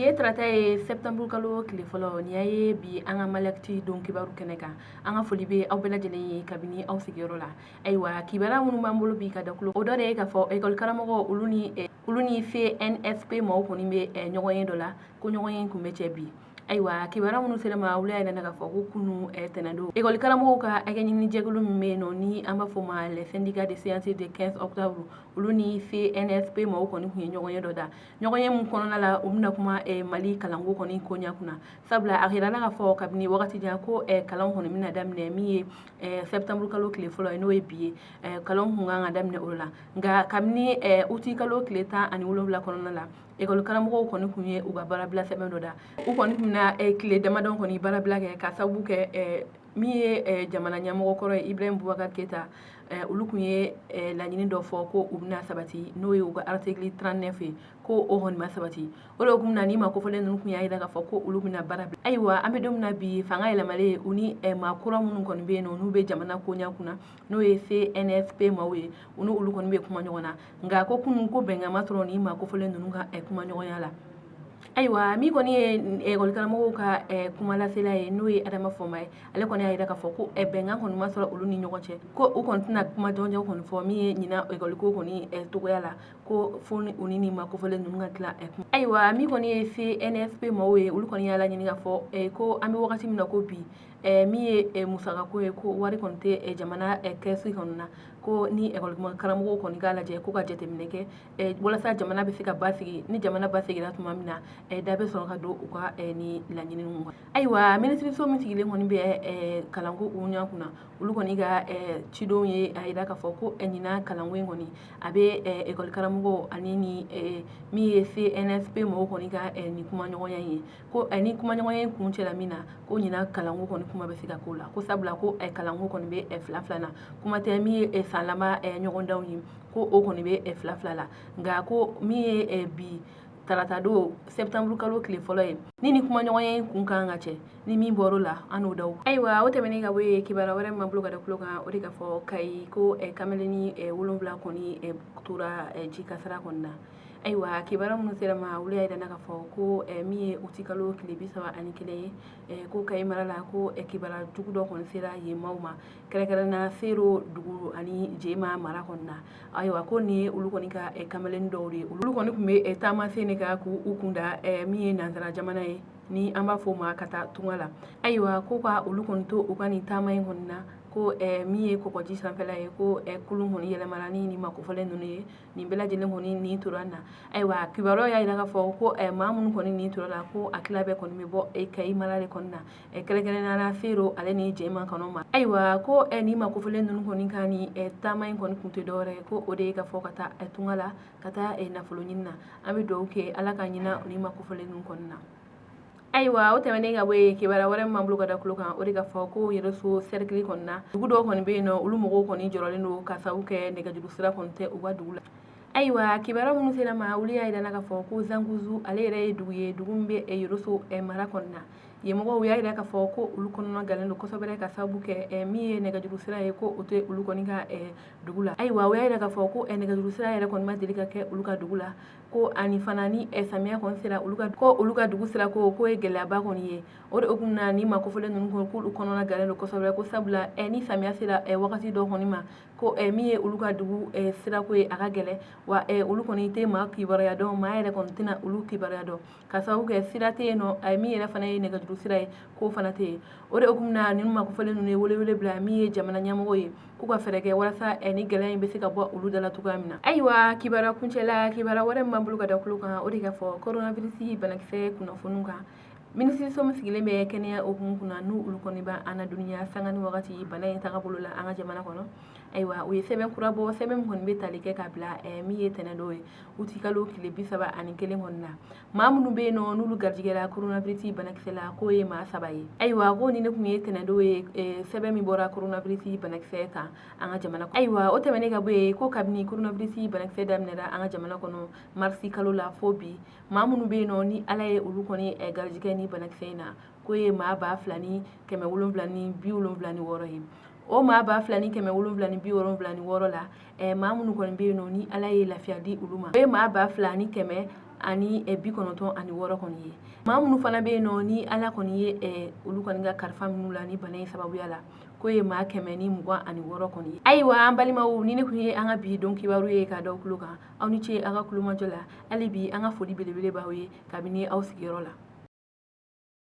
Bi ye tarata ye, septembre kalo tile fɔlɔ. Nin y'a ye bi an ka Maliactu don kibaru kɛnɛ kan. An ka foli bɛ aw bɛɛ lajɛlen ye kabini aw sigiyɔrɔ la. Ayiwa, kibaruya minnu b'an bolo bi ka da kulo, o dɔ de ye k'a fɔ ekɔli karamɔgɔ olu ni CNSP maaw kɔni bɛ ɲɔgɔn ye dɔ la, ko ɲɔgɔn ye kun bɛ cɛ bi. Ayiwa, kibaruya minnu sera ma, olu y'a yira k'a fɔ ko kunu tɛnɛndon, ekɔli karamɔgɔw ka hakɛ ɲini jɛkulu min bɛ yen nɔ, ni an b'a fɔ o ma les syndicats de CNC de 15 octobre, olu ni CNSP maaw kɔni tun ye ɲɔgɔn ye dɔ da. Ɲɔgɔn ye mun kɔnɔna la, u bɛna kuma Mali kalanko kɔni koɲa kunna, sabula a yirala k'a fɔ kabini wagati jan ko kalan kɔni bɛna daminɛ min ye septembre kalo tile fɔlɔ ye, n'o ye bi ye. Kalan kun kan ka daminɛ o la, nka kabini août kalo tile 17 kɔnɔna la, ekɔli karamɔgɔw kɔni tun ye u ka baarabila sɛbɛn dɔ da. U kɔni tun bɛna tile damadɔ kɔni baarabila kɛ ka sababu kɛ min ye jamana ɲɛmɔgɔ kɔrɔ ye, Ibrahim Boubacar Keita. Olu tun ye laɲini dɔ fɔ ko u bɛna sabati, n'o ye u ka article 39 ye, ko o kɔni ma sabati. O de hukumu na, ni maa kofɔlen ninnu tun y'a jira k'a fɔ ko olu bɛna baara bila. Ayiwa, an bɛ don min na bi, fanga yɛlɛmalen, u ni maa kura minnu kɔni bɛ yen nɔ, n'u bɛ jamana koɲa kunna, n'o ye CNSP maaw ye, u ni olu kɔni bɛ kuma ɲɔgɔn na. Nka ko kunun ko bɛnkan ma sɔrɔ ni maa kofɔlen ninnu ka kuma ɲɔgɔnya la. Ayiwa, min kɔni ye ekɔli karamɔgɔw ka kumalasela ye, n'o ye Adama Fɔnba ye, ale kɔni y'a jira k'a fɔ ko bɛnkan kɔni ma sɔrɔ olu ni ɲɔgɔn cɛ, ko u kɔni tɛna kuma jɔnjɔn kɔni fɔ min ye ɲinan ekɔliko kɔni togoya la, ko fo u ni nin maa kofɔlen ninnu ka tila. Ayiwa, min kɔni ye CNSP maaw ye, olu kɔni y'a laɲini k'a fɔ ko an bɛ wagati min na ko bi, min ye musakako ye, ko wari kɔni tɛ jamana kɛsi kɔni na, ko ni ekɔli karamɔgɔw kɔni k'a lajɛ ko ka jateminɛ kɛ walasa jamana bɛ se ka basigi. Ni jamana basigira tuma min na, da bɛ sɔrɔ ka don u ka ni laɲini kan. Ayiwa, minisiriso min sigilen kɔni bɛ kalanko ɲɛ kunna, olu kɔni ka cidenw ye a jira k'a fɔ ko ɲinan kalanko in kɔni, a bɛ ekɔli karamɔgɔw ani ni min ye CNSP mɔgɔw kɔni ka nin kumaɲɔgɔnya ye, ko ni kumaɲɔgɔnya in kun cɛla min na, ko ɲinan kalanko kɔni kuma bɛ se ka k'o la, ko sabula ko kalanko kɔni bɛ fila fila na, kuma tɛ min ye san laban ɲɔgɔndanw ye, ko o kɔni bɛ fila fila la. Nka ko min ye bi tarata don, septembre kalo tile fɔlɔ ye, ni kumaɲɔgɔnya in kun kan ka cɛ, ni min bɔr'o la, an n'o daw. Ayiwa, o tɛmɛnen ka bɔ yen, kibaruya wɛrɛ min b'an bolo ka da tulo kan, o de ka fɔ Kayi ko kamalennin 7 kɔni tora ji kasara kɔni na. Ayiwa, kibaruya minnu sera ma, olu y'a jira k'a fɔ ko min ye uti kalo tile 31 ye, ko Kayi mara la, ko kibaruya jugu dɔ kɔni sera yen maaw ma, kɛrɛnkɛrɛnna Sero dugu ani Jema mara kɔni na. Ayiwa, ko nin ye olu kɔni ka kamalen dɔw de ye, olu kɔni tun bɛ taamasen de kan k'u kunda min ye nansara jamana ye, ni an b'a fɔ o ma ka taa tunga la. Ayiwa, ko ka olu kɔni to u ka nin taama in kɔni na, ko min ye kɔgɔji sanfɛla ye, ko kulun kɔni yɛlɛmara ni nin maa kofɔlen ninnu ye, nin bɛɛ lajɛlen kɔni nin tora na. Ayiwa, kibaruya y'a jira k'a fɔ ko maa minnu kɔni nin tora la, ko a tila bɛɛ kɔni bɛ bɔ Kayi mara de kɔni na, kɛrɛnkɛrɛnnenya la Sero ale ni Jema kɔnɔ ma. Ayiwa, ko nin maa kofɔlen ninnu kɔni ka nin taama in kɔni kun tɛ dɔwɛrɛ ye, ko o de ye ka fɔ ka taa tunga la, ka taa nafolo ɲini na. An bɛ dugawu kɛ Ala ka ɲina nin maa kofɔlen ninnu kɔni na. Ayiwa, o tɛmɛnen ka bɔ yen, kibaruya wɛrɛ min b'an bolo ka da tulo kan, o de ka fɔ ko Yɛrɛso cercle kɔni na, dugu dɔw kɔni bɛ yen nɔ, olu mɔgɔw kɔni jɔrɔlen don ka sababu kɛ nɛgɛjuru sira kɔni tɛ u ka dugu la. Ayiwa, kibaruya minnu sera ma, olu y'a jira k'a fɔ ko Zankuzu ale yɛrɛ ye dugu ye, dugu min bɛ Yɛrɛso mara kɔni na. Yen mɔgɔw y'a jira k'a fɔ ko olu kɔnɔna galen don kosɛbɛ ka sababu kɛ min ye nɛgɛjuru sira ye, ko o tɛ olu kɔni ka dugu la. Ayiwa, u y'a jira k'a fɔ ko nɛgɛjuru sira yɛrɛ kɔni ma deli ka kɛ olu ka dugu la, ko ani fana ni samiya kɔni sera, olu ka ko olu ka dugu sira ko ye gɛlɛyaba kɔni ye. O de hukumu na, ni maa kofɔlen ninnu ko k'olu kɔnɔna galen don kosɛbɛ, ko sabula ni samiya sera wagati dɔ kɔni ma, ko min ye olu ka dugu sirako ye, a ka gɛlɛn wa olu kɔni tɛ maa kibaruya dɔn, maa yɛrɛ kɔni tɛna olu kibaruya dɔn ka sababu kɛ sira tɛ yen nɔ, min yɛrɛ fana ye nɛgɛjuru sira ye, k'o fana tɛ yen. O de hukumu na, ninnu maa kofɔlen ninnu ye welewele bila min ye jamana ɲɛmɔgɔ ye, k'u ka fɛɛrɛ kɛ walasa ni gɛlɛya in bɛ se ka bɔ olu da la cogoya min na. Ayiwa, kibaruya kuncɛla, kibaruya wɛrɛ min b'an bolo ka da tulo kan, o de ka fɔ coronavirus banakisɛ kunnafoniw kan. Minisiriso min sigilen bɛ kɛnɛya hukumu kunna, n'u olu kɔni b'an na dunuya sanga ni wagati bana in tagabolo la an ka jamana kɔnɔ, ayiwa, u ye sɛbɛn kura bɔ, sɛbɛn min kɔni bɛ tali kɛ ka bila min ye tɛnɛn don ye, uti kalo tile 31 kɔni na. Maa minnu bɛ yen nɔ, n'olu garijɛgɛra coronavirus banakisɛ la, k'o ye maa 3 ye. Ayiwa, ko ni ne tun ye tɛnɛn don ye, sɛbɛn min bɔra coronavirus banakisɛ kan an ka jamana kɔnɔ. Ayiwa, o tɛmɛnen ka bɔ yen, ko kabini coronavirus banakisɛ daminɛra an ka jamana kɔnɔ marisi kalo la fo bi, maa minnu bɛ yen nɔ, ni Ala ye olu kɔni garijɛgɛ ni banakisɛ in na, k'o ye maa 2776 ye. O maa 2776 la, maa minnu kɔni bɛ yen nɔ, ni Ala ye lafiya di olu ma, o ye maa 2100 ani 96 kɔni ye. Maa minnu fana bɛ yen nɔ, ni Ala kɔni ye olu kɔni ka kalifa minnu la ni bana in sababuya la, k'o ye maa 126 kɔni ye. Ayiwa, an balimaw, ni ne tun ye an ka bi don kibaru ye ka da tulo kan. Aw ni ce aw ka kulomajɔ la. Hali bi, an ka foli belebele b'aw ye kabini aw sigiyɔrɔ la.